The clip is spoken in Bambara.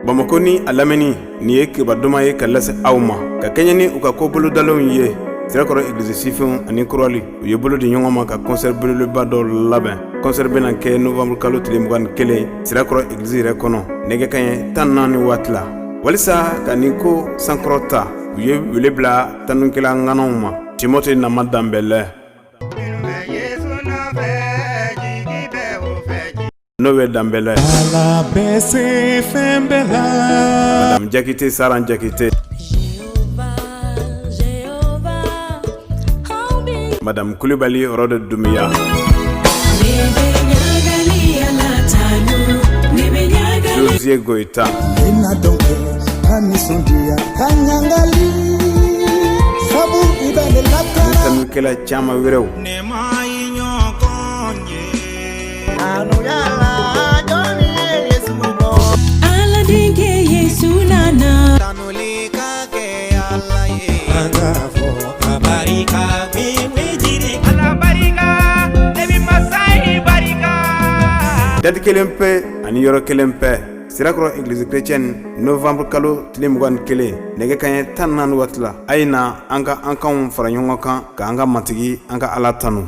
Bamakɔ ni a lamini, nin ye kibaru duman ye ka lase aw ma ka kɛɲɛ ni u ka ko bolodalenw ye. Sirakɔrɔ egilizi sifinw ani chorale, u ye bolo di ɲɔgɔn ma ka concert belebeleba dɔw labɛn. Concert bɛna kɛ novembre kalo tile 21, Sirakɔrɔ egilizi yɛrɛ kɔnɔ, nɛgɛ kaɲɛ 14 waati la. Walisa ka nin ko sankɔrɔta, u ye wele bila tanukɛla ŋanaw ma: Timote Nama Danbɛlɛ, Noé Danbɛlɛ, Ala bɛ se fɛn bɛɛ la. Madame Jakite, Saran Jakite, Madame Kulibali Rɔde Dumiya. Josie Goita. Ina dɔn kɛ ka nisɔndiya ka ɲangali sabu i bɛ ne lakana. Tanukɛla caman wɛrɛw. Ne ma i ɲɔgɔn ye. Kanuya la jɔnni ye Yesu bɔ. Ala denkɛ Yesu nana. Tanuli ka kɛ Ala ye. An k'a fɔ a barika min bɛ jiri. Ala barika, ne bɛ masa in barika. Date kelen pe ani yɔrɔ kelen pe, Sirakɔrɔ église chrétienne, novembre kalo tile 21, nɛgɛ kaɲɛ 14 waati la. A ye na an ka an kanw fara ɲɔgɔn kan ka an ka Matigi, an ka Ala tanu.